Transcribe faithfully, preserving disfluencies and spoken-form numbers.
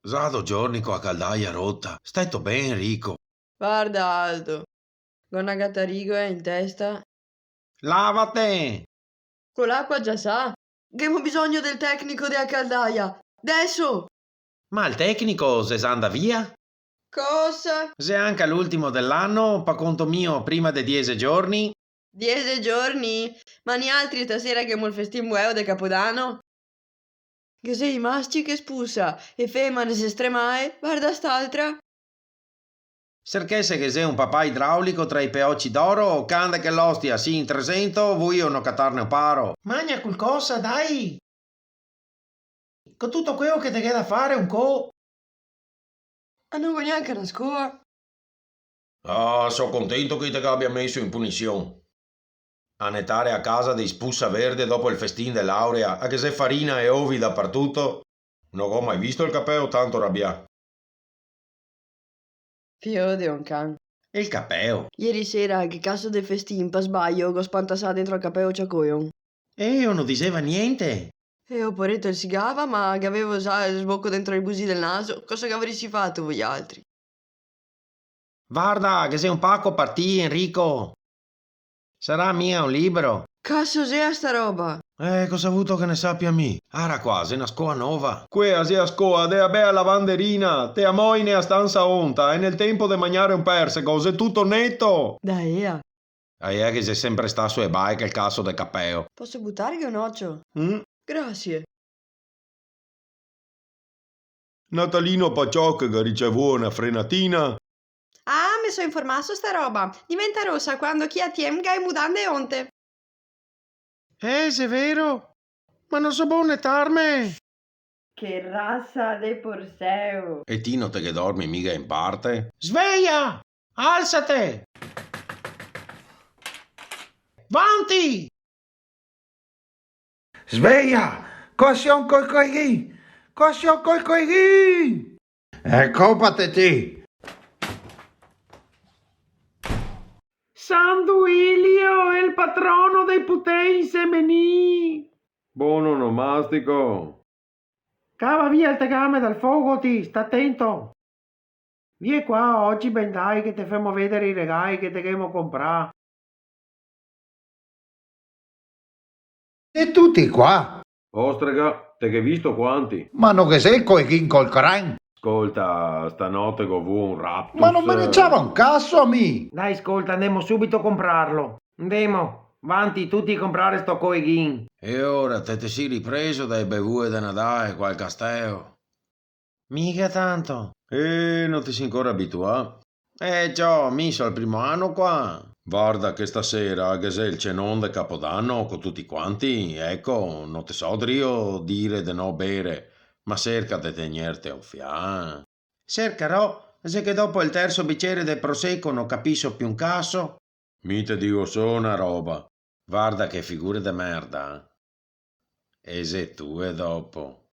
Za do giorni co a caldaia rota. Steto ben, Enrico? Varda, Aldo, go na gatarigola in testa. Lavate! Co l'acqua giasà? Ghemo bisogno del tecnico de a caldaia! Deso! Ma el tecnico xe za ndà via? Cosa? Xe anca l'ultimo de l'ano, pa conto mio, prima de diese giorni. Diese giorni? Ma nialtri stasera ghemo el festin bueo de Capodano. Ghe xe i masci che spusa, e femane xe stremae, varda st'altra. Serchese che xe un papà idraulico tra i peoci d'oro, cande che l'ostia sì in tresento, vuio no catarne un paro. Magna calcosa, dai! Co tuto queo che te ghè da fare, un co... Ah, no go gnanca na scoa. Ah, so contento che i te gabia meso in punision. A netare a casa dei spusa verde dopo el festin de laurea, a ghe xe farina e ovi dapartuto. No go mai visto el capeo tanto rabià. Fio de un can. El capeo? Ieri sera, che caso de festin, pa sbaio, go spantasà dentro al capeo ciacoion. E eo no diseva gnente? E o poreto el sigava, ma gavevo za el sboco dentro i busi del naso, cosa gavarisi fato voialtri? Varda, ghe xe un paco par ti, Enrico. Sarà mia un libro? Caso xea sta roba? Eh, cosa vuto che ne sapia mi? Ara qua, xe na scoa nova. Quea xe a scoa de a bea lavanderina, te a moi ne a stansa onta, e nel tempo de magnare un persego, xe tuto neto! Da ea. A ea che xe sempre stà su e bae quel caso de capeo. Poso butarghe un ocio? Mm? Grasie. Natalino Paciò che ga ricevuo na frenatina. Ah, me so informà su sta roba. Diventa rosa quando chi a tiem ga e mudande onte. Eh, xe vero? Ma no so bon netarme! Che rasa de porseo! E ti no te ghe dormi miga in parte? Sveia! Alsate! Vanti! Sveia! Cosion coi coighin! Cosion coi coighin! E copate ti! San Duilio, el patrono dei putei insemenii! Bon onomastico! Cava via el tegame dal fogo, ti, sta tento! Vie qua, ogi ben dai che te femo vedere i regai che te ghemo comprà. E tuti qua? Ostrega, te ghe visto quanti? Ma no ghe xe el coighin col cran? Scolta, stanote go vuo un raptus. Ma no me ne ciava un caso a mi! Dai, scolta, ndemo subito comprarlo. Ndemo, vanti tuti comprare sto coighin. E ora te te si ripreso dai bevue de Nadale qua al casteo? Miga tanto. Eh, no te si ancora abituà? Eh, ciò, mi so al primo ano qua. Varda che stasera ghe xe el cenon de Capodano co tuti quanti, eco, no te so drio dire de no bere, ma serca de tegnerte un fià. Sercarò, xe che dopo el terso bicere de prosecco no capiso più un caso. Mi te digo solo na roba, varda che figure de merda, eh. E xe tue dopo.